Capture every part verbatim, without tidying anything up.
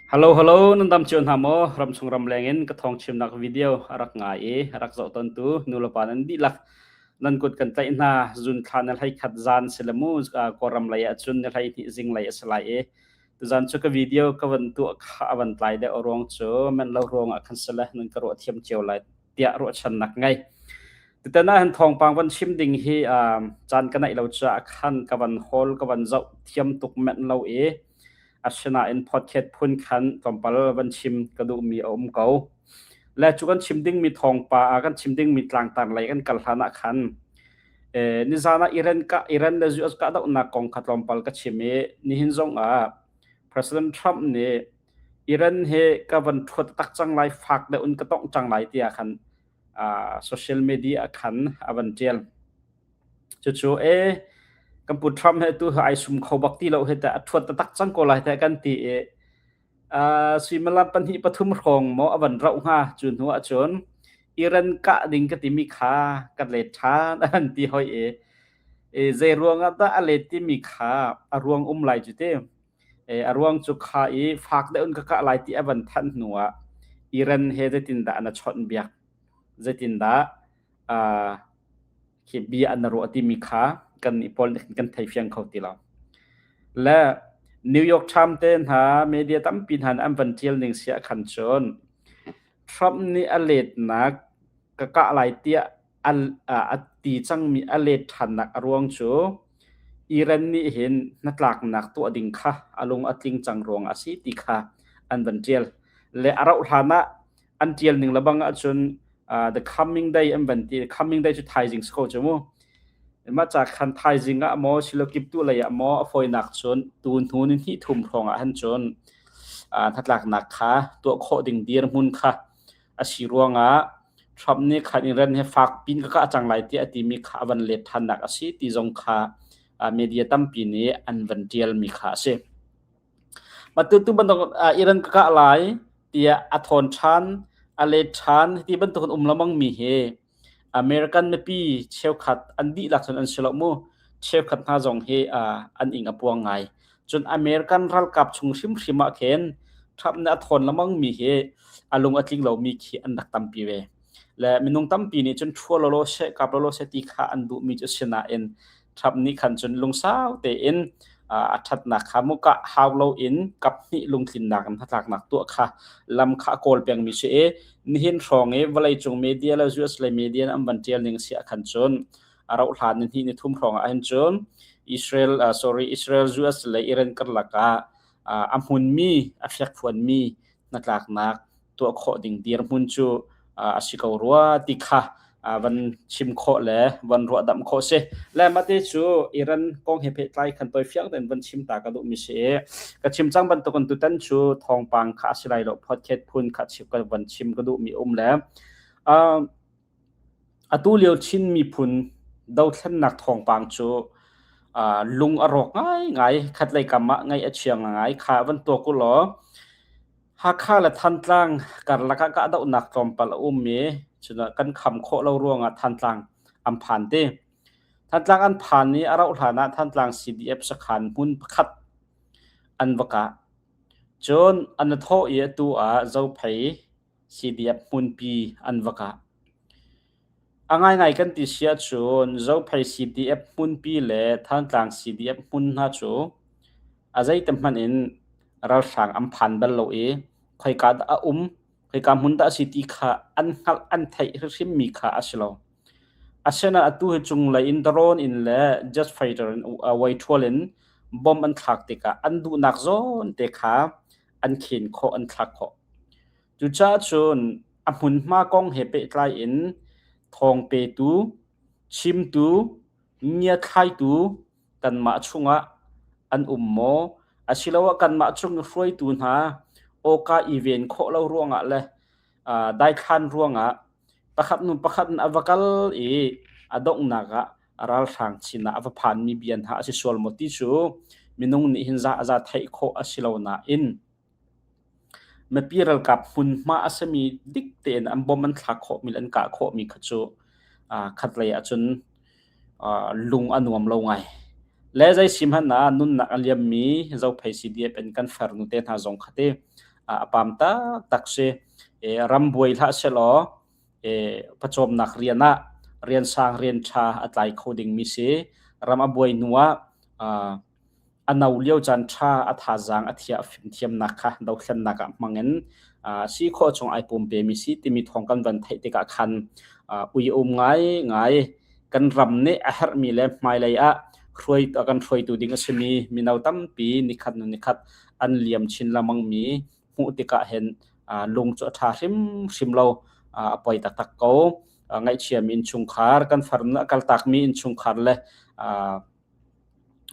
Hello, hello, nan dam cio hna maw? Ramchung ramleng in ka thawngchimnak video a rak ngai i, a rak zohtontu nu le pa nan dihlak nan kut kan tlaih hna. June thla ni hleikhat zan si le mu, aa, Kawlram lei ah cun ni hleihnih zinglei a si lai i, tuzan cu ka video ka van tuah kha a van tlai deuh ruang cu, manh lo ruang ah khan si le nan ka ruah thiam cio lai tiah ruahchannak ngei. Tutan ah hin thawngpang van chim ding hi, aa, caan ka neih lo caah khan ka van hawl, ka van zoh thiam tuk manh lo i, asinain podcast phun khan tlawmpal van chim ka duhmi a um ko. Le cu kan chim dingmi thawngpang, aa, kan chim dingmi tlangtar lei kan kal hlan ah khan, eh, nizan ah Iran kah, Iran le U S kahdohnak kong kha tlawmpal ka chim i, nihin zong ah President Trump nih Iran he ka van ṭhuat tak cang lai, fak deuh in ka tongh cang lai tiah khan, aa, social media ah khan a van ṭial. Cucu, eh, kan pu Trump he tu he ai sum kho bak ti lo he tiah a ṭhuat tak cang ko lai tiah kan ti i, aa, suimilam pahnih pathum hrawng maw a van rauh hnga. Cu hnu ahcun Iran kah ding ka timi kha ka let ṭhan an ti hoi i, i, zei ruangah dah a let timi kha a ruang um lai cu ti. Eh, a ruang cu kha i fak deuh in ka kah lai ti a van thanh hnu ah Iran he zeitindah na chawnh biak, zeitindah, aa, khi bia an ruah timi kha kan i pawl nih kan thei fiang kho ti lo. Le New York Times te hna, media tampi hna an van ṭial ning si ah khan cun Trump nih a letnak ka kah lai tiah a, a, a ti cangmi a let ṭhannak a ruang cu Iran nih hin hnatlaknak tuah ding kha a lung a tling cang ruangah a si ti kha an van ṭial. Le a rauh hlan ah an ṭial ning le bang ahcun, aa, The Coming Day an van ti. The Coming Day cu thaizing si ko cu mu. Mah ca khan thaizing ah maw, silo kip tu lei ah maw, a fawinak cun tu hnu ni hnih thum hrawng ah han cun, aa, hnatlaknak kha tuah khawh ding dirhmun kha a si ruangah Trump nih khan Iran he fakpi in ka kah cang lai tiah a timi kha a van let ṭhannak a si ti zong kha, aa, media tampi nih an van ṭialmi kha a si. Mah tu, tu bantuk, aa, Iran ka kah lai tiah a thawn ṭhan, a let ṭhan, ti bantuk in um lengmangmi hi American mipi cheukhat an dihlak cun an si lo mu, cheukhat hna zong hi, aa, an ing a puang ngai. Cun American ralkap chung hrimhrim ah khin Trump nih a thawn lengmangmi hi a lung a tling lomi khi an rak tampi ve. Le minung tampi nih cun ṭhua lawlaw seh, kap lawlaw seh ti kha an duhmi cu si nain Trump nih khan cun lungsau tein, aa, a ṭhatnak kha mukah hau loin kap hnih lungtlinnak in hnatlaknak tuah kha lam kha a kawl pengmi si i, nihin hrawng i vawleicung media le U S le media an van ṭial ning si ah khan cun a rauh hlan ni hnih ni thum hrawng ah hin cun Israel, aa, sorry, Israel, U S le Iran karlak ah, aa, a hmunmi, a fiakphuanmi hnatlaknak tuah khawh ding dirhmun cu, aa, a si ko rua ti kha, aa, van chim khawh le van ruahdamh khawh si. Le mah te cu Iran kong he pehtlai khan tawi fiang tein van chim ta ka duhmi si i, ka chim cang bantukin tutan cu thawngpang kha a si lai lo, podcast phun kha chim ka van chim ka duhmi a um le, aa, atu lio Chin miphun dothlennak thawngpang cu, aa, lung a rawk ngaingai, khatlei kam ah ngaih a chia ngaingai kha van tuak u law, Hakha le Thantlang karlak ah kahdohnak tlawmpal a um i, cun kan kham khawh lo ruangah Thantlang an phan ti. Thantlang an phan i a rauh hlan ah Thantlang C D F sakhan hmun pakhat an va kah. Cun an thawh i atu ah Zophei C D F hmunpi an va kah. A ngaingai kan ti si ahcun Zophei C D F hmunpi le Thantlang C D F hmun hna cu a zeite hmanh in ralhrang an phan bal lo i, khoika dah a um, khoika hmun dah a si ti kha an hngalh, an theih hrimhrim mi kha a si lo. Asinain atu hi cunglei in drone in le jet fighter in, aa, uai ṭhual in bomb an thlak tikah an duhnak zawn te kha an khen khawh, an thlak khawh. Cucaah cun a hmunhma kong he pehtlai in thawng petu, chimtu, ngiathlaitu kanmah chungah an um maw? Asiloah kanmah chung i hruaitu hna awka i ven khawh lo ruangah le, aa, daithlan ruangah pakhat hnu pakhat in a va kal i a donghnak ah ralhrang chin ah a va phanmi bia hna a si sual maw ti cu minung nih hin za a za theih khawh a si lo nain, mipi ralkap hmunhma a simi dik tein an bomb an thlak khawhmi le an kah khawhmi kha cu, aa, khatlei ahcun, aa, lung a nuam lo ngai. Le zei sim hmanh ah nunnak a liammi Zophei C D F in kan farnu te hna zong kha te a, a pam taktak si. E, ram buai hlah sehlaw, e, pacawmnak rian ah rian sang rian ṭha a tlai kho dingmi si. Ram a buai hnuah, a, a no lio caan ṭha a thazaang a thiah fimthiamnak kha dothlennak ah hmangin, a, si khawh chung ai pumpemi si timi thawng kan van theih tikah khan, a, ui a um ngaingai. Kan ram nih a herhmi le hmailei ah hruai, a kan hruaitu ding a simi mino tampi nikhat nu nikhat an liam chin lamangmi hmuh tikah hin, a, lung cu a ṭha hrimhrim lo, a, a poi taktak ko. A, ngaihchiami innchungkhar, kan farnu a kaltakmi innchungkhar le, a,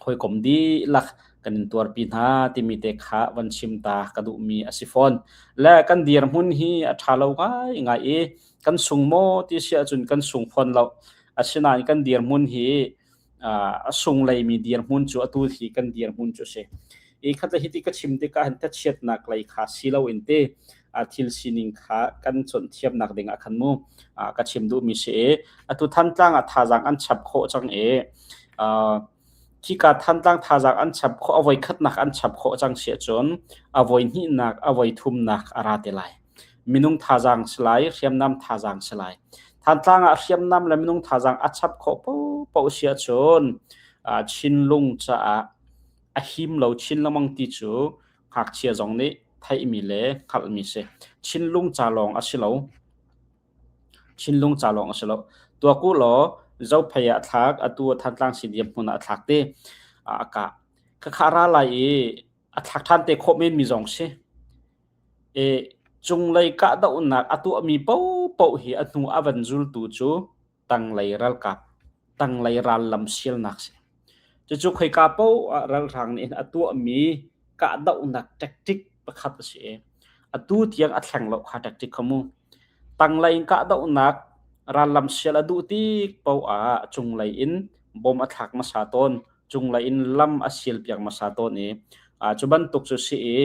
hawikom dihlak kan in tuarpi hna timi te kha van chim ta ka duhmi a si fawn. Le kan dirhmun hi a ṭha lo ngaingai i kan sung maw ti si ahcun kan sung fawn lo. Asinain kan dirhmun hi, aa, a sung leimi dirhmun cu atu hi kan dirhmun cu a si. I khat le hiti ka chim tikah hin tachiatnak lei kha si loin ti, aa, thil sining kha kan conthiamnak ding ah khan mu, aa, ka chim duhmi si i atu Thantlang ah thazaang an chap khawh cang i, aa, khika Thantlang thazaang an chap khawh, a voi khatnak an chap khawh cang si ahcun a voi hnihnak, a voi thumnak a ra te lai. Minung thazaang si lai, hriamnam thazaang si lai. Thantlang ah hriamnam le minung thazaang a chap khawh paohpaoh si ahcun, aa, Chinlung caah a him lo chin lengmang ti cu ngakchia zong nih theihmi le hngalhmi si. Chinlung ca lawng a si lo. Chinlung ca lawng a si lo. Tuak u law, Zophei ah a thlak, atu a Thantlang C D F hmun ah a thlak ti, aa, a kah. Khakha a ra lai i a thlak ṭhan te khawh menmi zong si. E, cunglei kahdohnak a tuahmi paohpaoh hi a hnu a van zultu cu tanglei ralkap, tanglei rallam sialnak si. Cucu khoika paoh ah ralhrang nih hin a tuahmi kahdohnak tactic pakhat a si i atu tiang a thleng lo kha tactic kha mu. Tanglei in kahdohnak rallam sial a duh tik paoh ah cunglei in bom a thlak hmasa tawn, cunglei in lam a sialpiak hmasa tawn i, aa, cu bantuk cu si i,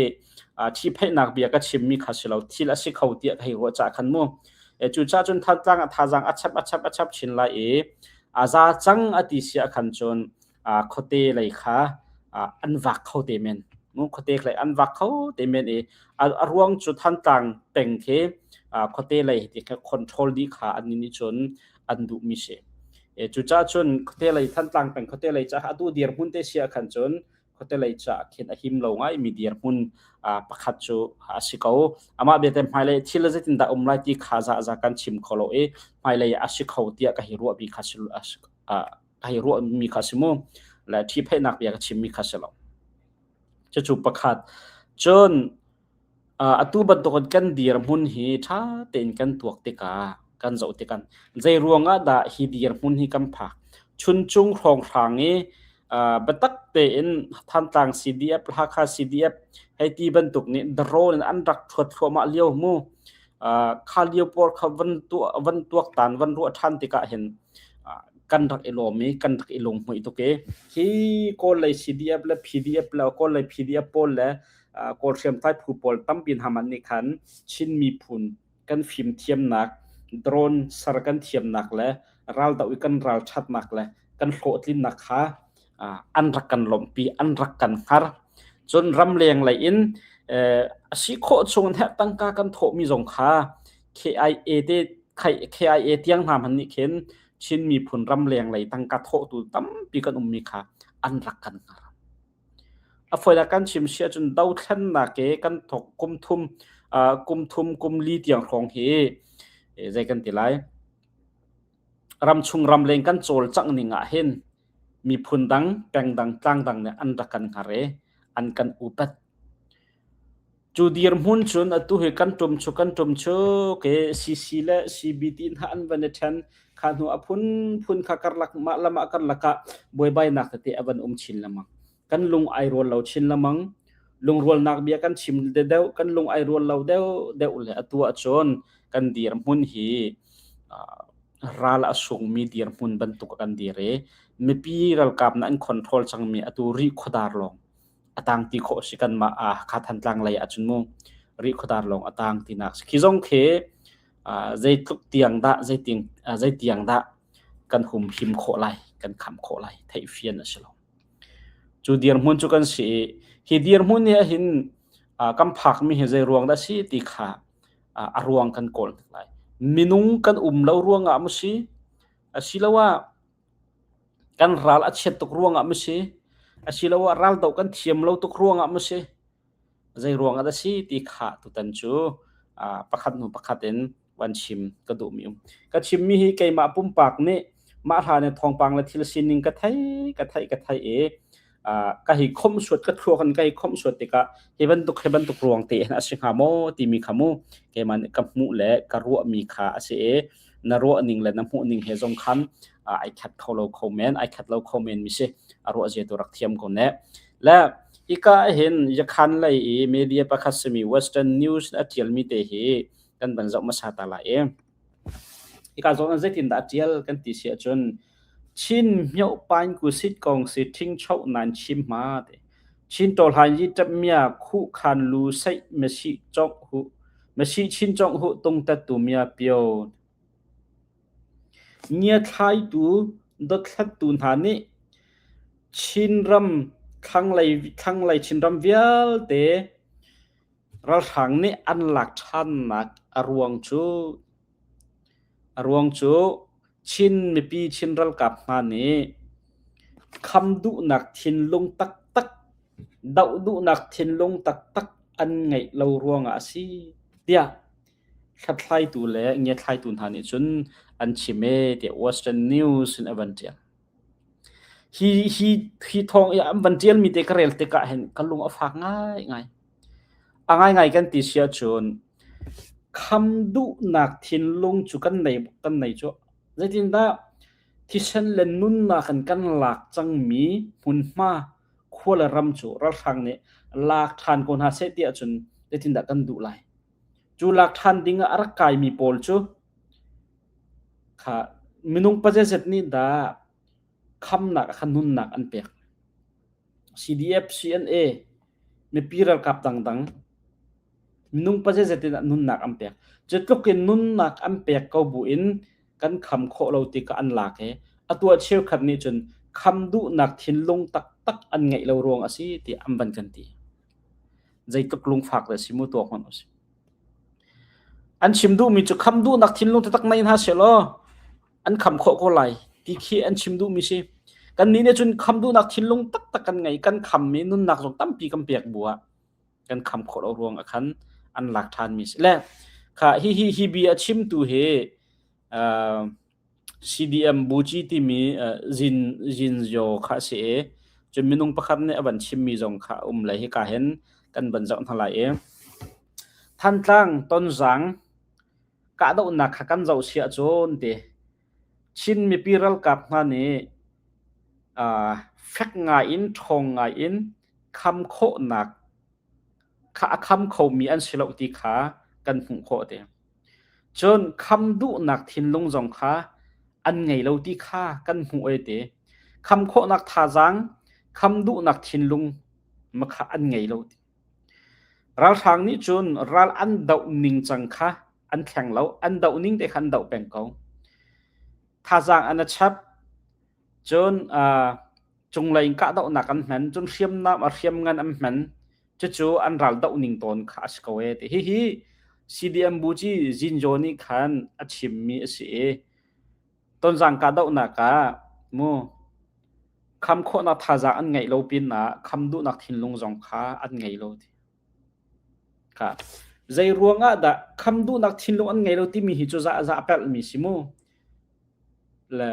aa, thihphaihnak bia ka chimmi kha si lo, thil a si kho tiah ka hei ruah caah khan mu. E, cucaah cun Thantlang ah thazaang a chap, a chap, a chap chin lai i, a za cang a ti si ah khan cun, aa, khuate lei kha, aa, an vak kho te men. Mu, khuate lei an vak kho te men i, a, a ruang cu Thantlang peng khi, aa, khuate lei hi ti kha control dih kha an nih cun an duhmi si. E, cucaah cun khuate lei, Thantlang peng khuate lei caah atu dirhmun te si ah khan cun khuate lei caah khin a him lo ngaimi dirhmun, aa, pakhat cu a si ko. Amah biate hmailei thil zeitindah um lai ti kha za za kan chim kho lo i, hmailei a si kho tiah ka hei ruahmi kha si, a si, aa, ka hei ruahmi kha si mu. Le thihphaihnak bia ka chimmi kha si lo. Cucu pakhat. Cun, aa, atu bantukin kan dirhmun hi ṭha tein kan tuak tikah, kan zoh tikah, zei ruangah dah hi dirhmun hi kan phak? Chuncung hrawnghrang i, aa, biatak tein Thantlang C D F, Hakha C D F, hei ti bantuk nih drone in an rak ṭhuat thluahmah lio mu. Aa, kha lio pawl kha van tuah, van tuak tan, van ruah ṭhan tikah hin, aa, kan rak i lawm i, kan rak i lunghmuih tuk i, hi Kawl lei C D F le P D F le, Kawl lei P D F pawl le, aa, Kawl hriamtlai phu pawl tampi hna man nih khan Chin miphun kan fimthiamnak, drone ser kan thiamnak le raldoh i kan ralṭhatnak le kan hlawhtlinnak kha, aa, an rak kan lawmhpi, an rak kan hngar. Cun ramleng lei in, eh, a si khawh chung in heh tangka kan thawhmi zong kha K I A te, K I A tiang hna hmanh nih khin Chin miphun ramleng lei tangka thawhtu tampi kan ummi kha an rak kan hngar. A fawi ah kan chim si ahcun dothlennak e kan thawk kum thum, aa, kum thum, kum li tiang hrawng hi, eh, zei kan ti lai? Ramchung ramleng kan cawlcangh ning ah hin miphun dang, peng dang, tlang dang nih an rak kan hngar i an kan upat. Cu dirhmun cun atu hi kan ṭum cu, kan ṭum cu, ke C C le C B T hna an van i ṭhen. Kha hnu a phunphun kha karlak, mah lam ah karlak ah buaibainak tete a van um chin lamang. Kan lung ai rual lo chin lamang. Lungrualnak bia kan chim deuhdeuh, kan lung ai rual lo deuhdeuh le atu ahcun kan dirhmun hi, aa, ral a sungmi dirhmun bantuk a kan dir i mipi ralkap nih an control cangmi atu rih khuadar lawng a tang ti khawh si kanmah, aa, kha Thantlang lei ahcun mu rih khuadar lawng a tang tinak si. Khi zong khi, aa, zeitluk tiang dah, zeiting, aa, zeitiang dah kan humhim khawh lai, kan khamh khawh lai, theih fian a si lo. Cu dirhmun cu kan si i, hi dirhmun hi ahhin, aa, kan phak mi hi zei ruang dah si ti kha, aa, a ruang kan kawl tek lai. Minung kan um lo ruangah maw si, asiloah kan ral a chiat tuk ruangah maw si, asiloah ral doh kan thiam lo tuk ruangah maw si, zei ruangah dah si ti kha tutan cu, aa, pakhat hnu pakhat in van chim ka duhmi um. Ka chimmi hi keimah pumpak nih mah hlan in thawngpang le thil sining ka thei, ka thei, ka thei i, aa, ka hi khomh suat, ka thluak in ka hi khomh suat tikah hi bantuk, hi bantuk ruang te in a si hnga maw timi kha mu, keimah nih ka hmuh le ka ruahmi kha a si i, na ruah ning le na hmuh ning he zong khan, aa, ai khat kho lo kho men, ai khat lo kho men mi si, a ruah zia tu rak thiam ko ne. Le hika hin Yakhan lei i media pakhat simi Western News a ṭialmi te hi kan van zoh hmasa ta lai i, hika zong an zeitindah a ṭial kan ti si ahcun, Chin hmioh pain kusit kong si ṭhingchoh nan chim hma te. Chin ṭawhlan yi ṭapmia khuh khan lu seih masih congh huh, masih chin congh huh tungtattu mia pio. Ngiathlaitu, dothlattu hna nih Chinram, thlanglei, thlanglei Chinram vialte ralhrang nih an lak ṭhannak a ruang cu, a ruang cu Chin mipi, Chin ralkap hna nih kham duhnak thinlung taktak, doh duhnak thinlung taktak an ngeih lo ruangah a si, tiah hlathlaitu le ngiathlaitu hna nih cun an chim e, tiah Western News in a van ṭial. Hi, hi, hi thawng i an van ṭialmi te ka rel tikah hin ka lung a fak ngaingai. A ngaingai kan ti si ahcun, kham duhnak thinlung cu kan nei, kan nei cu, zeitindah thisen le nunnak in kan lak cangmi hmunhma, khua le ram cu ralhrang nih lak ṭhan ko hna seh ti ahcun zeitindah kan duh lai? Cu lak ṭhan dingah a rak kaimi pawl cu kha minung pa zetzet nih dah khamnak a kha nunnak an pek? C D F, C N A, mipi ralkap dangdang minung pa zetzet in ah nunnak an pek. Cutluk in nunnak an pek ko buin kan kham khawh lo ti kha an lak he. A tuah cheukhat nih cun kham duhnak thinlung taktak an ngeih lo ruang a si ti an van kan ti. Zeitluk lungfak le si mu tuak hmanh u si. An chim duhmi cu kham duhnak thinlung taktak nei hna sehlaw, an kham khawh ko lai ti khi an chim duhmi si. Kannih nih cun kham duhnak thinlung taktak kan ngei, kan khammi nunnak zong tampi kan pek buah, kan kham khawh lo ruang ah khan an lak ṭhanmi si. Le kha hi, hi, hi bia a chimtu hi, aa, C D M Buci timi, aa, Zin, Zin Zio kha a si e. Cun minung pakhat nih a van chimmi zong kha a um le hika hin kan van zoh hna lai e. Thantlang, Tonzang kahdohnak kha kan zoh si ahcun ti, Chin mipi ralkap hna nih, aa, fek ngai in, ṭhawng ngai in, kham khawhnak kha a kham khomi an si lo ti kha kan hmuh khawh ti. Cun kham duhnak thinlung zong kha an ngei lo ti kha kan hmuh e ti. Kham khawhnak thazaang, kham duhnak thinlung ma kha an ngei lo ti. Ralhrang nih cun ral an doh ning cang kha an thleng lo, an doh ning te kha an doh peng ko. Thazaang an a chap, cun, aa, cunglei in kahdohnak an hman, cun hriamnam a hriamngan an hman, cucu an ral doh ning tawn kha a si ko e ti. Hihi C D M Buci Zin Zio nih khan a chimmi a si i, Tonzang kahdohnak ah mu, kham khawhnak thazaang an ngeih lo pinah kham duhnak thinlung zong kha an ngei lo ti. Kha, zei ruangah dah kham duhnak thinlung an ngei lo timi hi cu zah, zah a pelhmi si mu? Le,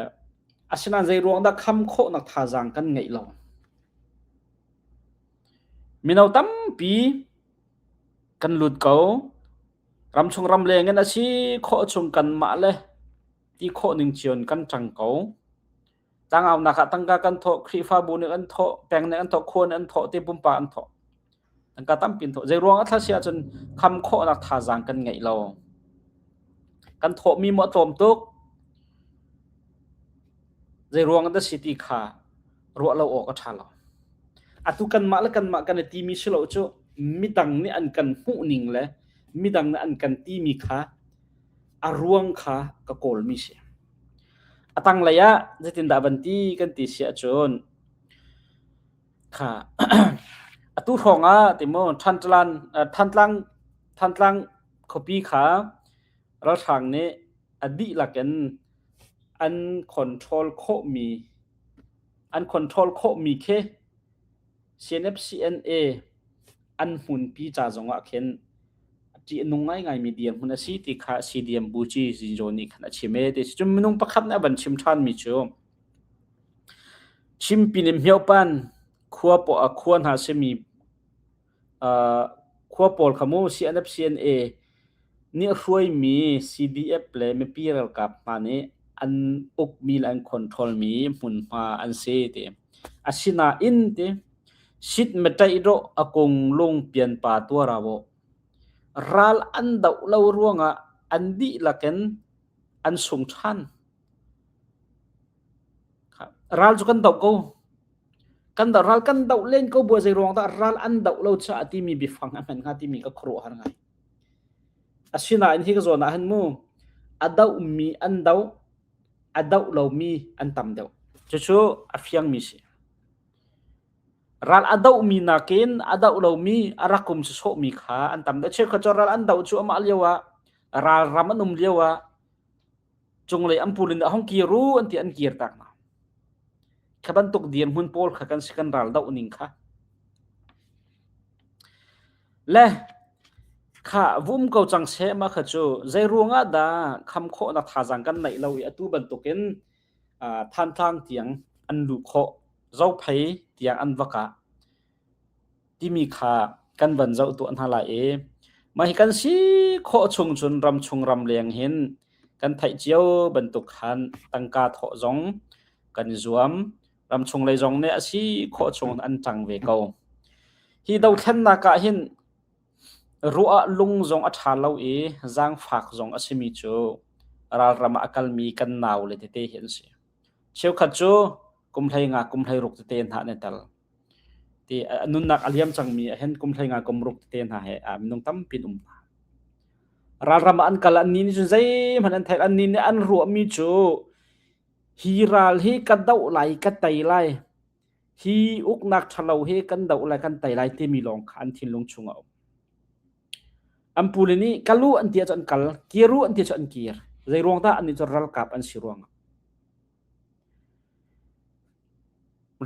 asinain zei ruang dah kham khawhnak thazaang kan ngeih lo? Mino tampi kan lut ko. Ramchung ramleng in a si khawh chung kanmah le ti khawh ning cio in kan ṭang ko. Tlangaunak ah tangka kan thawh, Khrihfabu nih an thawh, peng nih an thawh, khua nih an thawh, ti pumpak an thawh. Tangka tampi an thawh. Zei ruang a thla si ahcun kham khawhnak thazaang kan ngeih lo. Kan thawhmi maw a tlawm tuk? Zei ruang a si ti kha ruah lo awk a ṭha lo. Atu kanmah le kanmah kan i timi si lo cu, midang nih an kan hmuh ning le midang nih an kan timi kha a ruang kha ka kawlmi si. A tanglei ah zeitindah van ti kan ti si ahcun, kha, Atu hrawngah ti maw, Thantlang, Thantlang, Thantlang khuapi kha ralhrang nih a dihlak in an control khawhmi, an control khawhmi khi C N F C N A an hmunpi ca zongah khin a ṭih a nung ngaingaimi dirhmun a si ti kha C D M Buci Zinzo nih khan a chim e ti si. Cun minung pakhat nih a van chim ṭhanmi cu Chin Pyine Hmyo pan khua paw-, a khua hna simi, aa, khua pawl kha mu C N F C N A nih hruaimi C D F le mipi ralkap hna nih an ukmi le an controlmi hmunhma an si ti. Asinain ti, sit mataih dawh a kung lung pianpa tuara aw. Ral an doh lo ruangah an dihlak in an sung ṭhan. Ral cu kan doh ko. Kan doh, ral kan doh len ko buai, zei ruang dah ral an doh lo caah a timi bifang a hman hnga timi ka khuaruah har ngai. Asinain hi ka zawn ah hin mu, a dohmi an doh, a doh lomi an tam deuh. Cucu a fiangmi si. Ral a dohmi nakin a doh lomi a rak um sawhmi kha an tam deuh. Cheukhat cu ral an doh cu amah lio ah, ralram an um lio ah, cunglei an pulin a hong kir u an ti, an kir tak hna. Kha bantuk dirhmun pawl kha kan si, kan ral doh ning kha. Le kha vum ko cang seh mah kha cu, zei ruangah dah kham khawhnak thazaang kan neih lo i atu bantukin, aa, Thantlang tiang an luh khawh, Zophei tiang an va kah timi kha kan van zoh tuah hna lai i, mah hi kan si khawh chung cun ramchung ramleng hin kan theih cio bantuk khan tangka thawh zong kan i zuam, ramchung lei zong nih a si khawh chung an ṭang ve ko. Hi dothlennak ah hin ruah ah lung zong a ṭha lo i, zaangfak zong a simi cu ralram ah a kalmi kan nau le tete hi an si. Cheukhat cu kum hleinga, kum hleiruk tete hna nih a tel. Ti, a nunnak a liam cangmi ah hin kum hleinga, kum ruk tete hna he, aa, minung tampi an um hna. Ralram ah an kal, annih nih cun zeihmanh an theih, annih nih an ruahmi cu hi ral hi ka doh lai, ka tei lai, hi uknak ṭhalo hi kan doh lai, kan tei lai timi lawng kha an thinlung chungah a um. An pule nih kal u an ti ahcun an kal, kir u an ti ahcun an kir. Zei ruang dah? Annih cu ralkap an si ruangah.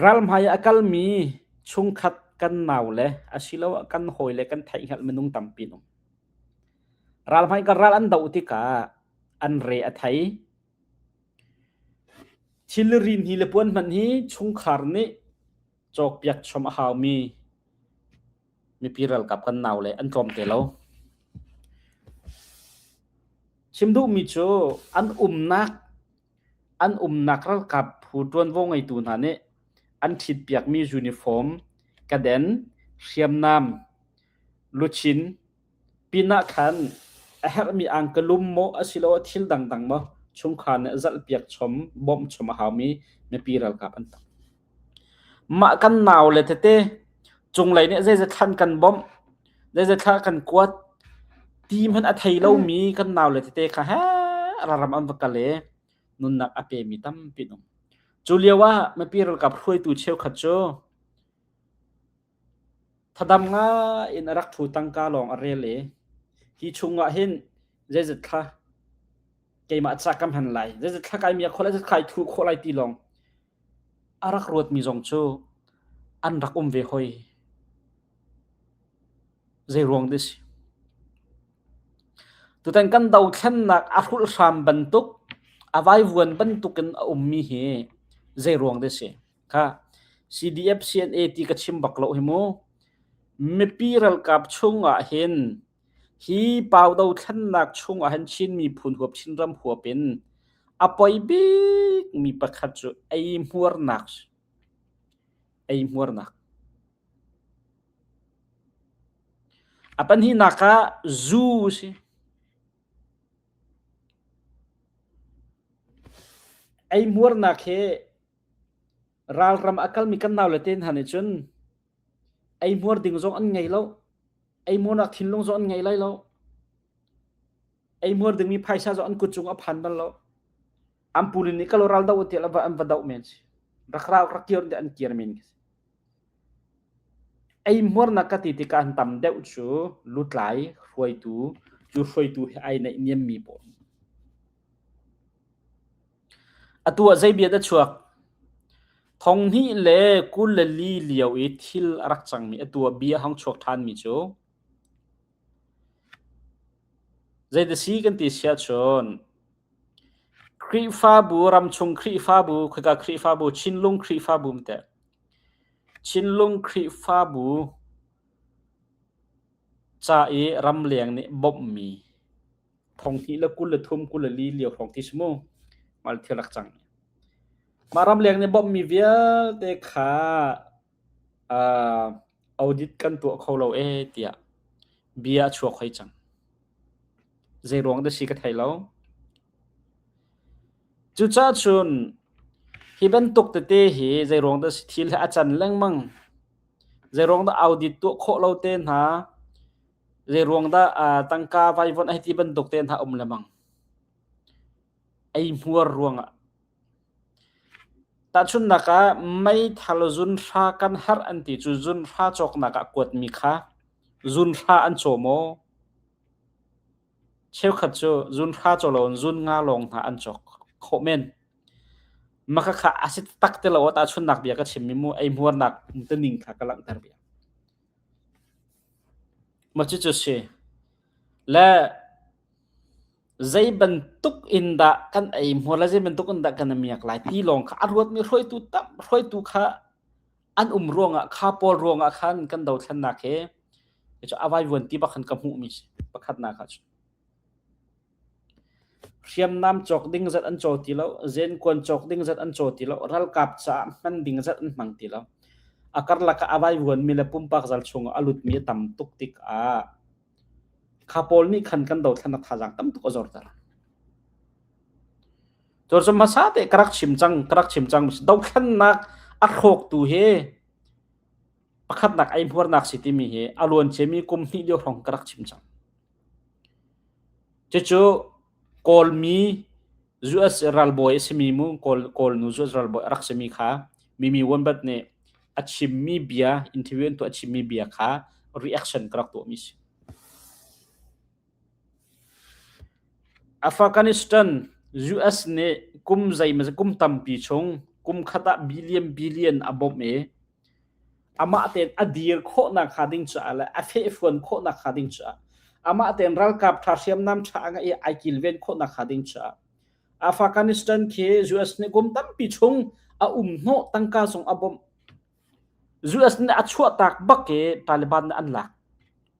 Ral hmai ah a kalmi chungkhat kan nau le asiloah kan hawi le kan theihhngalh minung tampi an um. Ral hmai kha ral an doh tikah an re a thei. Thilri hni le puan hmanh hi chungkhar nih cawkpiak chom a haumi mipi ralkap kan nau le an tlawmte lo. Chim duhmi cu an umnak, an umnak ralkap phu ṭuanvo ngeitu hna nih an ṭhitpiakmi uniform, kaden, hriamnam, luchin, pinah khan a herhmi angka lum maw, asiloah thil dangdang maw, chungkhar nih zalhpiak chom, bawmh chom a haumi mipi ralkap an tam. Mah kan nau le tete, cunglei nih zeizat thlan kan bawmh, zeizat thla kan kuat ti hmanh a thei lomi kan nau le tete kha he ralram an va kal i nunnak a pemi tampi an um. Cu lio ah mipi ralkap hruaitu cheukhat cu thadam ngai in a rak ṭhu tangka lawng a rel i, hi chungah hin zeizat thla keimah ca ka hman lai, zeizat thla kai mi a khawh lai, zeizat thla i thuh khawh lai ti lawng a rak ruatmi zong cu an rak um ve hoi. Zei ruang dah si? Tutan kan dothlennak a hrulh hram bantuk, a vaivuan bantukin a ummi hi zei ruang dah si? Kha C D F C N A ti ka chim bak lo hi mu. Mipi ralkap chungah hin hi pau dothlennak chungah hin Chin miphun huap, Chin ram huap in a poi bikmi pakhat cu eihmuarnak si. Eihmuarnak. A pahnihnak ah zu si. Eihmuarnak he ralram a kalmi kan nau le te hna nih cun eihmuar ding zong an ngei lo, eihmuarnak thinlung zong an ngei lai lo. Eihmuar dingmi phaisa zong an kut cung a phan bal lo. An pule nih ka lo ral doh tiah an va, an va doh men si. Rak rau, rak kir tiah an kir men si. Ei hmuarnak ka ti tikah an tam deuh cu lutlai hruaitu, cu hruaitu he ai naih niammi pawl. A tuah zei bia a chuak? Thonghnih le kul le li lio i thil a rak cangmi a tuah bia a hong chuak ṭhanmi cu zei a si kan ti si ahcun, Khrihfabu, ramchung Khrihfabu, khoika Khrihfabu, Chinlung Khrihfabu mite. Chinlung Khrihfabu ca i ramleng nih bawmhmi thonghnih le kul le thum, kul le li lio hrawng ti si mu. Mal thil rak cang. Mah ramleng nih bawmhmi vialte kha, aa, audit kan tuah kho lo e, tiah bia a chuak hoi cang. Zeiruang dah si ka thei lo. Cucaah cun hi bantuk tete hi zeiruang dah si thil hi a can lengmang. Zeiruang dah audit tuah khawh lo te hna, zeiruang dah, aa, tangka vaivuan a hi ti bantuk te hna um lemang. Ei hmuar ruangah. Tahchunhnak ah meithal zunhra kan harh an ti cu zunhra cawknak ah kuatmi kha zunhra an cawm aw. Cheukhat cu zunhra cawk loin zun nga lawng hna an cawk khawh men. Mah kha a si taktak ti lo, tahchunhnak bia ka chimmi mu, ei hmuarnak ning kha ka langhter bia. Mah cucu si. Le zei bantuk in dah kan ei hmuar le zei bantuk in dah kan miak lai ti lawng kha a ruatmi hruaitu tam, hruaitu kha an um ruangah, kha pawl ruangah khan kan dothlennak hi, hi cu a vaivuan ti pakhat ka hmuhmi si. Pakhatnak ah cu hriamnam cawk ding zat an caw ti lo, zenkuan cawk ding zat an caw ti lo, ralkap caah hman ding zat an hmang ti lo. A karlak ah a vaivuanmi le pumpak zal chungah a lutmi a tam tuk tikah kha pawl nih khan kan dothlennak thazaang tam tuk a zorter. Cucu hmasa te ka rak chim cang, ka rak chim cang, dothlennak a hrawktu hi pakhatnak ei hmuarnak si timi hi a luan ciami kum hnih lio hrawng ka rak chim cang. Cucu Kawlmi U S ralbawi a simi mu, Kawl, Kawlnu U S ralbawi a rak simi kha Mimi Wanbat nih a chimmi bia, interview an tuah a chimmi bia kha reaction ka rak tuahmi si. Afghanistan, U S nih kum zeimawzat, kum tampi chung, kum khat ah billion, billion a bawmh i, amah tein a dir khawhnak hnga ding caah le a fehfuan khawhnak hnga ding caah, amah tein ralkap ṭha, hriamnam ṭha a ngah i aa kilven khawhnak hnga ding caah, Afghanistan khi U S nih kum tampi chung a umhnawh tangka zong a bawmh. U S nih a chuahtak bak i Taliban nih an lak.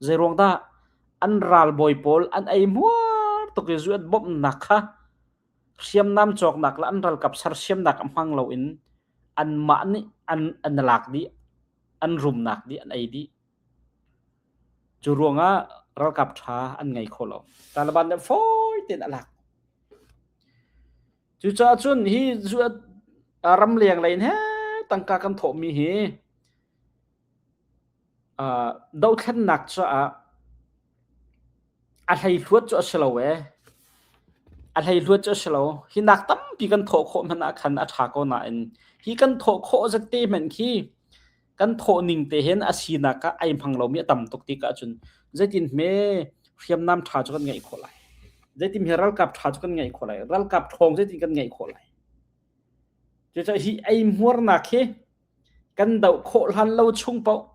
Zeiruang dah? An ralbawi pawl an ei hmuar tuk i U S bawmhnak kha hriamnam cawknak le an ralkap sersiamnak a hmang loin anmah nih an, an lak dih, an rumnak dih, an ei dih. Cu ruangah ralkap ṭha an ngei khawh lo. Taliban nih fawi tein a lak. Cucaah cun hi U S, aa, ramleng lei in he tangka kan thawhmi hi, aa, dothlennak caah a hleihluat cu a si lo e. A hleihluat cu a si lo. Hi nak tampi kan thawh khawh hmanh ah khan a ṭha ko nain, hi kan thawh khawh zat te hmanh khi kan thawh ning te hin a sinak ah ei hmang lomi a tam tuk tikah cun, zeitin hme hriamnam ṭha cu kan ngeih khawh lai? Zeitin hme ralkap ṭha cu kan ngeih khawh lai? Ralkap ṭhawng zeitin kan ngeih khawh lai? Cucaah hi ei hmuarnak hi kan doh khawh hlan lo chung paoh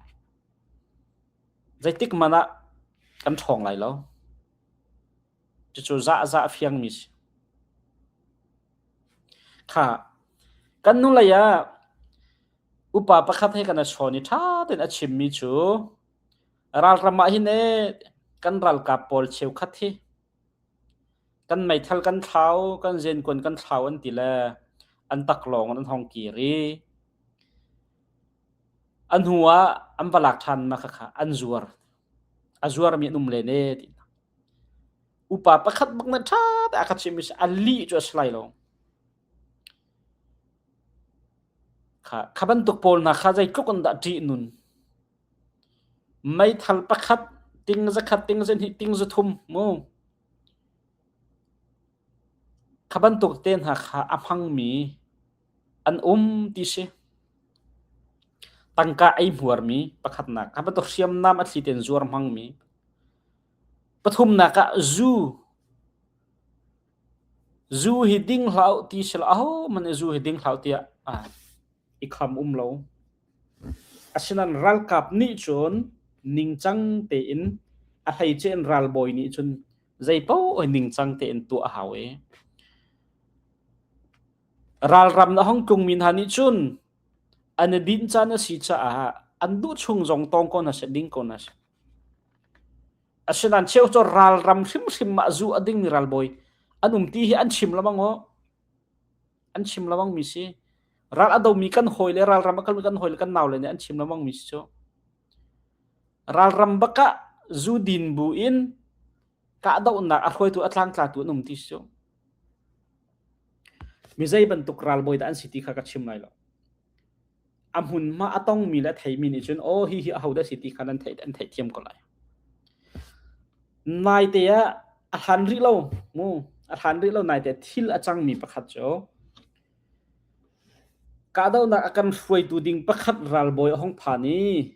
zeitik man ah kan ṭhawng lai lo. Cucu zahzah a fiangmi si. Kha, kan hnulei ah upa pakhat he kan a chawn i ṭha tein a chimmi cu, ralram ah hin e kan ralkap pawl cheukhat hi kan meithal kan thlau, kan zenkuan kan thlau an ti le an tak lawng an hong kir i, a hnuah an va lak ṭhan ma kha, kha an zuar. A zuarmi an um len e, ti. Upa pakhat bak nih ṭha te a ka chimmi si, a lih cu a si lai lo. Kha, kha bantuk pawl hna kha zeitluk an dah ṭihnun? Meithal pakhat, ting zakhat, ting zahnih, ting zathum mu. Kha bantuk te hna kha a hmangmi an um ti si. tangka ei hmuarmi pakhatnak, kha bantuk hriamnam a thlite'n zuar hmangmi. Pathumnak ah zu, zu hi ding hlah uh ti sila, aho man i zu hi ding hlah uh tiah, ah, i kham um lo. Asinain ralkap nih cun ningcang tein, a hleice in ralbawi nih cun zeipaoh ningcang tein tuah a hau i, ralram a hong tlungmi hna nih cun an i dinh caan a si caah an duh chung zong tong ko hna seh, ding ko hna seh. Asinain cheu cu ralram hrimhrim ah zu a dingmi ralbawi an um ti hi an chim lengmang aw. An chim lengmangmi si. Ral a domi kan hawi le ralram a kalmi kan hawi le kan nau le nih an chim lengmangmi si cu. Ralram bakah zu din bu in kahdohnak a hruaitu a tlangtlatu an um ti si cu. Mi zei bantuk ralbawi dah an si ti kha ka chim lai lo. A hmunhma a tongmi le a theimi nih cun, aw, hihi aho dah si ti kha an theih, an theih thiam ko lai. Naite ah a hlan rih lo, mu, a hlan rih lo naite thil a cangmi pakhat cu, kahdohnak a kan hruaitu ding pakhat ralbawi a hong phan i,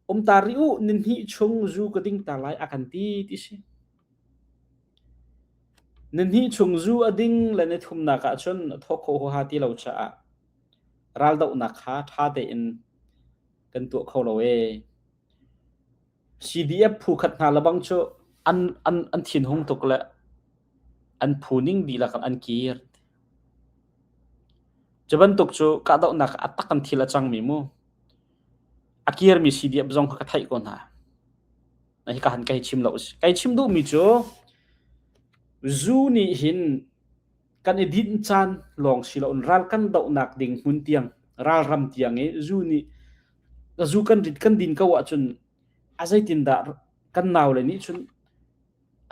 um ta rih uh, ni hnih chung zu ka ding ta lai a kan ti, ti si. Ni hnih chung zu a ding le ni thumnak ah cun a thawh kho huaha ti lo caah raldohnak kha ṭha tein kan tuah kho lo e. C D F phu khat hna le bang cu an, an, an thinhung tuk le an phu ning dihlak in an kir. Cu bantuk cu kahdohnak a tak an thil a cangmi mu. A kirmi C D F zong kha ka theih ko hna. Na hi ka han ka hi chim lo si. Ka hi chim duhmi cu zu nih hin kan i dinh caan lawng si loin ral kan dohnak ding hmun tiang, ralram tiang i zu nih, zu kan rit kan din ko ahcun a zeitindah kan nau le nih cun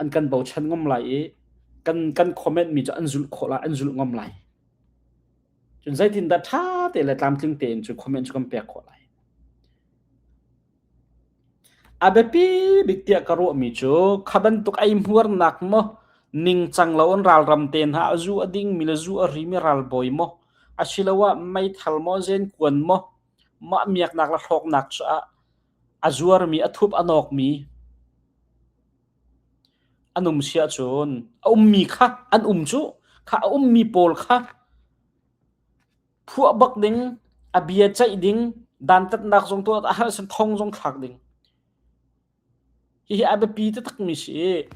an kan bochan ngam lai i kan, kan comment mi cu an zulh khawh lai, an zulh ngam lai. Cun zeitindah ṭha te le tlamtling tein cu comment cu kan pek khawh lai. A biapi bik tiah ka ruahmi cu kha bantuk ei hmuarnak maw, ningcang loin ralram te hna a zu a dingmi le zu a rimi ralbawi maw, asiloah meithal maw, zenkuan maw, mah miaknak le hrawknak caah a zuarmi, a thup a nawkmi an um si ahcun, a ummi kha an um cu, kha a ummi pawl kha phuah bak ding, a bia ceih ding, dantatnak zong tuah, a harh sin thong zong thlak ding. Hihi a biapi taktakmi si i,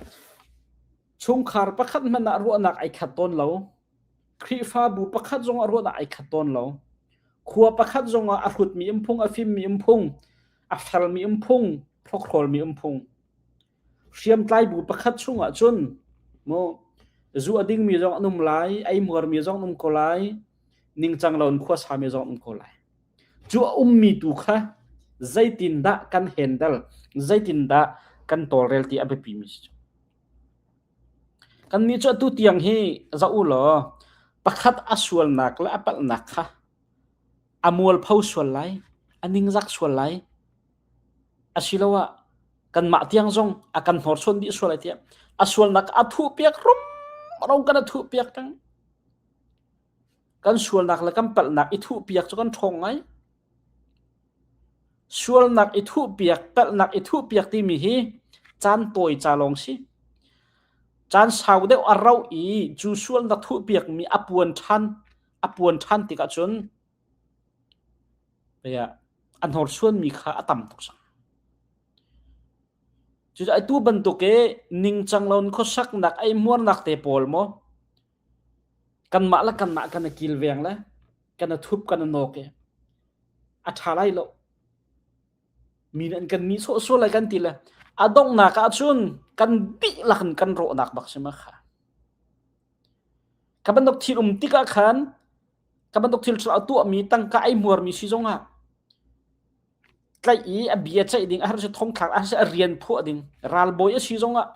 chungkhar pakhat hmanh ah ruahnak aa khat tawn lo, Khrihfabu pakhat zongah ruahnak aa khat tawn lo, khua pakhat zongah a hrutmi um phung, a fimmi um phung, a felmi um phung, hrokhrawlmi um phung. Hriamtlai bu pakhat chungah cun, mu, zu a dingmi zong an um lai, ei hmuarmi zong an um ko lai, ningcang loin khuasami zong an um ko lai. Cu a ummi tu kha zeitindah kan handle, zeitindah kan tawlrel ti a biapimi si cu. Kannih cu atu tiang hi zoh u law, pakhat a sualnak le a palhnak kha a mualpho sual lai, a ningzak sual lai. Asiloah kanmah tiang zong a kan hnorsuan dih sual lai tiah a sualnak a thuhpiak rum, rong kan a thuhpiak tang. Kan sualnak le kan palhnak i thuhpiak cu kan ṭhawng ngai. Sualnak i thuhpiak, palhnak i thuhpiak timi hi caan tawi ca lawng si. Caan sau deuh a rauh i cu sualnak thuhpiakmi a puan ṭhan, a puan ṭhan tikah cun, a hnorsuanmi kha a tam tuk cang. Cucaah atu bantuk i ningcang loin khuasaknak, ei hmuarnak te pawl maw, kanmah le kanmah kan a kilveng le kan a thup, kan a nawk i a ṭha lai lo. Mi nih an kan nih sawhsawh lai kan ti le a donghnak ahcun kan dihlak in kan rawhnak bak si ma kha. Ka bantuk thil um tikah khan, ka bantuk thil ṭhalo tuahmi tangka ei hmuarmi si zongah, tlaih i a bia ceih ding, a harh si thongthlak, a harh si a rian phuah ding, ralbawi a si zongah,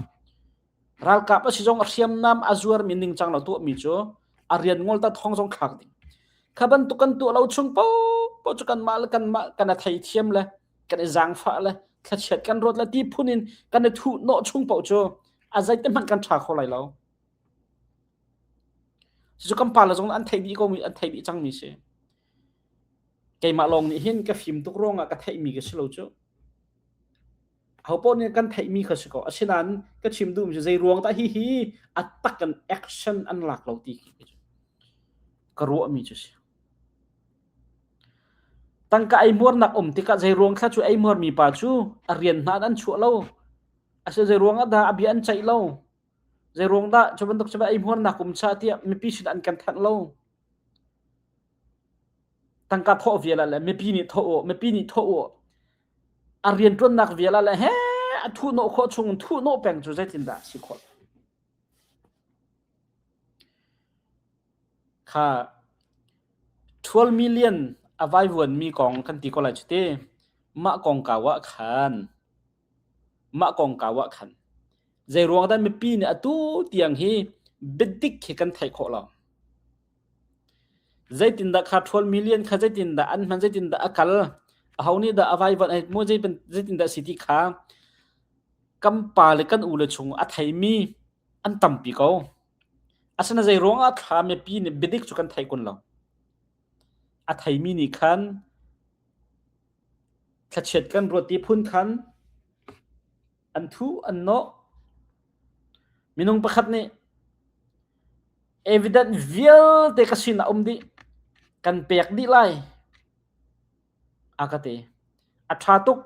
ralkap a si zongah, hriamnam a zuarmi ningcang lo tuahmi cu a rian ngol ta thong zong thlak ding. Kha bantuk kan tuah lo chung paoh, paoh cu kanmah le kanmah kan a theithiam le kan i zaangfah le thluachuah kan rawt le ti phun in kan i thuh nawh chung paoh cu a zeitihmanh kan ṭha kho lai lo. Cucu kan pa le zong an theih dih ko mi, an theih dih cangmi si. Keimah lawng nih hin ka fim tuk ruangah ka theihmi ka si lo cu. Ahopaoh nih kan theihmi kha si ko. Asinain ka chim duhmi cu zei ruang dah hihi a tak in action an lak lo ti khi ka ruahmi cu si. Tangka ei hmuarnak um tikah zei ruang thla cu ei hmuarmi pa cu a rian hna an chuah lo. A si zei ruang ah dah a bia an ceih lo. Zei ruang dah cu bantuk cu ei hmuarnak um ca tiah mipi sin an kan thanh lo. Tangka thawh vial ah le mipi nih thawh uh, mipi nih thawh uh. A rianṭuannak vial ah le he a thuhnawh khawh chung thuhnawh peng cu zeitindah si khawh? Kha twelve million a vaivuanmi kong kan ti ko lai cu ti, mah kongkau ah khan, mah kongkau ah khan zei ruang dah mipi nih atu tiang hi biadik hi kan theih khawh lo? Zeitindah kha twelve million kha zeitindah an hman, zeitindah a kal, aho nih dah a vaivuan, ai mu, zei pen-, zeitindah si ti kha kan pa le kan u le chung a theimi an tampi ko. Asinain zei ruangah thla mipi nih biadik cu kan theih kun lo? A theimi nih khan thlachiat kan ruat ti phun khan an thuh, an nawh. Minung pakhat nih evidence vialte ka sinah um dih, kan pek dih lai a ka ti. A ṭha tuk.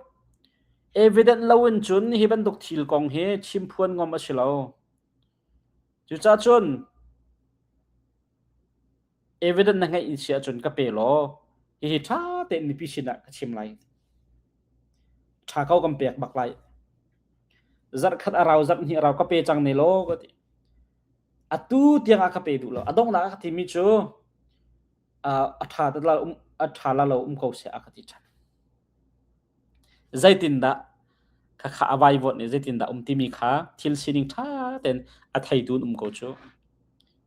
Evidence lo in cun hi bantuk thil kong hi chimphuan ngam a si lo. Cucaah cun evidence na ngeih in si ahcun ka pe law, hihi ṭha tein mipi sinah ka chim lai. Ṭha ko kan pek bak lai. Zarh khat a rau, zarh hnih a rau ka pe cang ne law ka ti. Atu tiang a ka pe duh lo. A donghnak a ka timi cu, aa, a ṭha te la um, a ṭha la lo um ko seh a ka ti ṭhan. Zeitindah kha kha a vaivuat nih zeitindah um timi kha thil sining ṭha tein a theitu an um ko cu.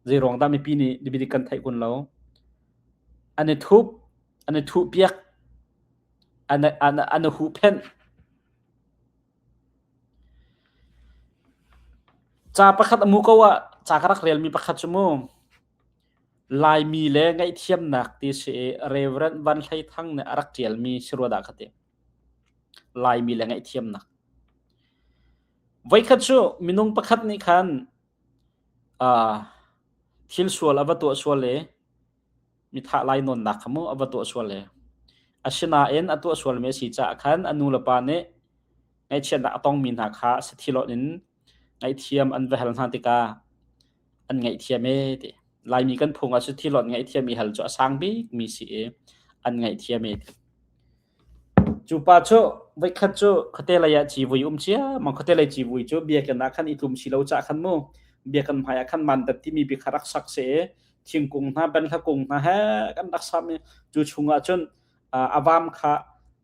Zei ruang dah mipi nih biadik kan theih kun lo? An i thup, an i thuh piak, an i, an i, an i huh phenh. Ca pakhat a mu ko ah, ca ka rak relmi pakhat cu mu. Laimi le ngaihthiamnak ti si i Reverend Van Hlei Thang nih a rak ṭialmi si rua dah ka ti. Laimi le ngaihthiamnak. Voikhat cu minung pakhat nih khan, aa, thil sual a va tuah sual i mi thah lai nawnnak kha mu a va tuah sual i. Asinain a tuah sualmi a si caah khan a nu le pa nih ngaihchiatnak a tongmi hna kha sathilawnh in ngaihthiam an va hal hna tikah an ngaihthiam e ti. Laimi kan phung ah sathilawnh ngaihthiam i hal cu a sang bikmi si i an ngaihthiam e ti. Cu pa cu voikhat cu khuate lei ah civui um cia, mang khuate lei civui cu biakinn ah khan i tlum si lo caah khan mu, biakinn hmai ah khan mandat timi bik kha rak sak si i, thingkung hna, benhla kung hna he kan rak sam i, cu chungah cun, aa, a vam kha,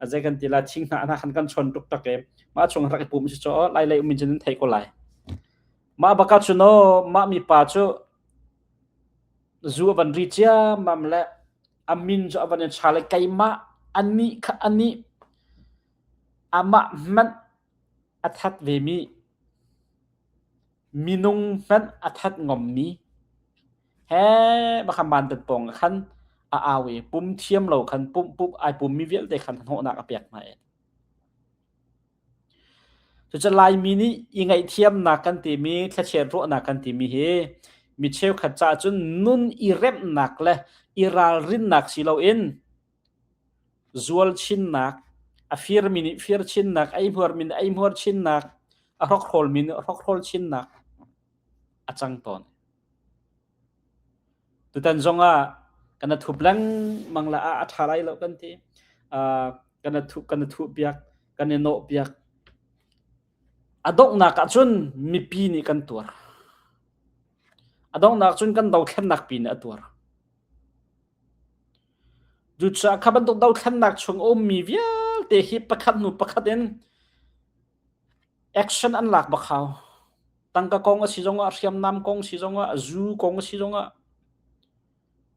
a zei kan ti lai, thing hna hna khan kan chawn tuk tak i, mah chung rak i pum si cu, lai lei um in cun in theih ko lai. Mah baka cu no, mah mipa cu zu a van ri cia mam le a min cu a van in ṭha le keimah anih kha anih amah hmanh a that vemi, minung hmanh a that ngommi, he bakha mandat pawng khan a au i pum thiam lo khan pum, pum ai pummi vialte khan hnawhnak a pek hna i. Cucaah Laimi nih i ngaihthiamnak kan timi, thlachiat ruahnak kan timi hi mi cheukhat caah cun nun i remhnak le i ralrinnak si loin zual chinnak, a firmi nih fir chinnak, ei hmuarmi nih ei hmuar chinnak, a hrokhrawl mi nih hrokhrawl chinnak a cang tawn. Tutan zongah kan a thup lengmang la ah a ṭha lai lo kan ti. Aa, kan a thup, kan a thuh piak, kan i nawh piak. A donghnak ah cun mipi nih kan tuar. A donghnak cun kan dothlennak pi nih a tuar. Cucaah kha bantuk dothlennak chung a ummi vialte hi pakhat hnu pakhat in action an lak bak hau. Tangka kong a si zongah, hriamnam kong a si zongah, zu kong a si zongah,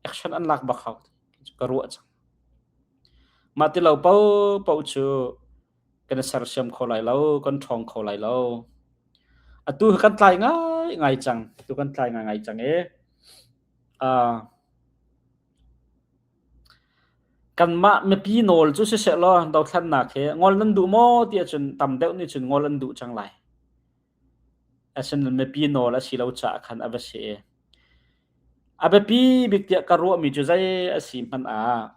action an lak bak hau. Ka ruah cang. Mah ti lo paohpaoh cu kan i sersiam kho lai lo, kan ṭhawng kho lai lo. Atu kan tlai ngai ngai cang. Atu kan tlai ngai ngai cang e. Aa, Kanmah mipi nawl cu siseh law, dothlennak hi ngol nan duh maw tiah cun tam deuh nih cun ngol an duh cang lai. Asinain mipi nawl a si lo caah khan a va si i a biapi bik tiah ka ruahmi cu zei a si hmanh ah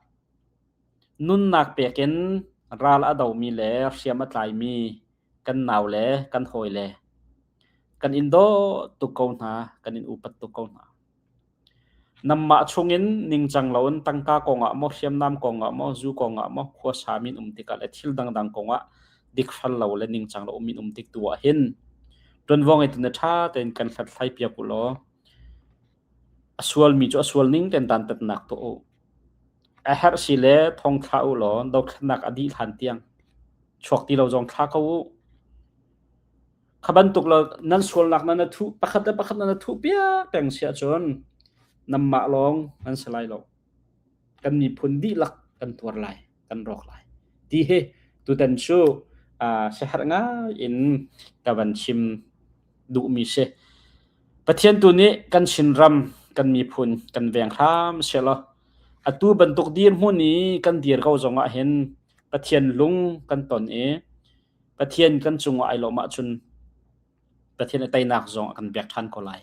nunnak pek in ral a domi le hriam a tlaimi kan nau le kan hawi le kan in dawh tuk ko hna, kan in upat tuk ko hna. Nanmah chungin ningcang loin tangka kong ah maw, hriamnam kong ah maw, zu kong ah maw, khuasa min um tikah le thil dangdang kong ah dik hrel lo le ningcang lo min um tik tu ah hin ṭuanvo ngei tein ṭha tein kan hlathlai piak u law, a sualmi cu a sual ning tein dantatnak tuah u. A herh si le thawng thlah u law, dothlennak a dih hlan tiang chuak ti lo zong thla ko u. Kha bantuk lo nan sualnak nan a thuh, pakhat le pakhat nan a thuh piak peng si ahcun nanmah lawng nan si lai lo. Kan miphun dihlak kan tuar lai, kan rawk lai ti hi tutan cu, aa, siaherh ngai in ka van chim duhmi si. Pathian tu nih kan Chinram, kan miphun, kan veng hram si lo. Atu bantuk dirhmun i kan dir ko zongah hin Pathian lung kan ton i Pathian kan cungah aa lo mah cun Pathian a teinak zong a kan biak ṭhan ko lai.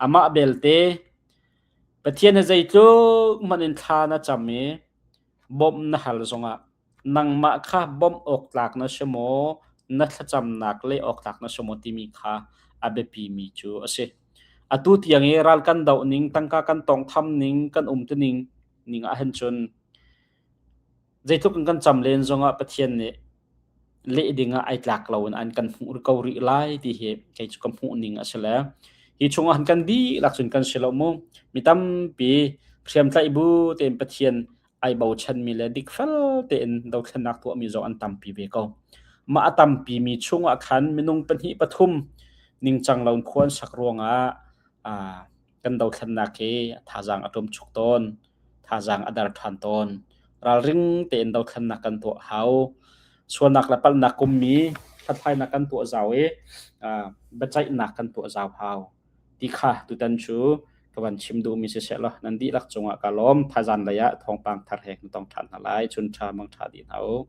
Amah belte Pathian he zeitluk hmanh in thla na cam i bawmh na hal zongah nangmah kha bawmh awk tlak na si maw, na thlacamnak leh awk tlak na si maw timi kha a biapimi cu a si. Atu tiang i ral kan doh ning, tangka kan tongtham ning, kan umtuning ning ah hin cun zeitluk in kan cam len zongah Pathian nih leh dingah aa tlak lo in an kan hmuh ko rih lai ti hi kei cu ka hmuh ning a si le hi chungah hin kan dihlak cun kan si lo mu. Mi tampi hriamtlaih bu tein Pathian aa bochanmi le dikfel tein dothlennak tuahmi zong an tampi ve ko. Mah a tampimi chungah khan minung pahnih pathum ningcang lo in khua an sak ruangah, aa, kan dothlennak hi thazaang a ṭuamchuk tawn, thazaang a dar ṭhan tawn. Ralring tein dothlennak kan tuah hau. Sualnak le palhnak kummi hlathlainak kan tuah zau i, aa, biaceihnak kan tuah zau hau. Ti kha tutan cu ka van chim duhmi siseh law, nan dihlak cungah ka lawm, thazaan lei ah thawngpang thar hek na tong ṭhan hna lai, chun ṭha mang ṭha dih hna u.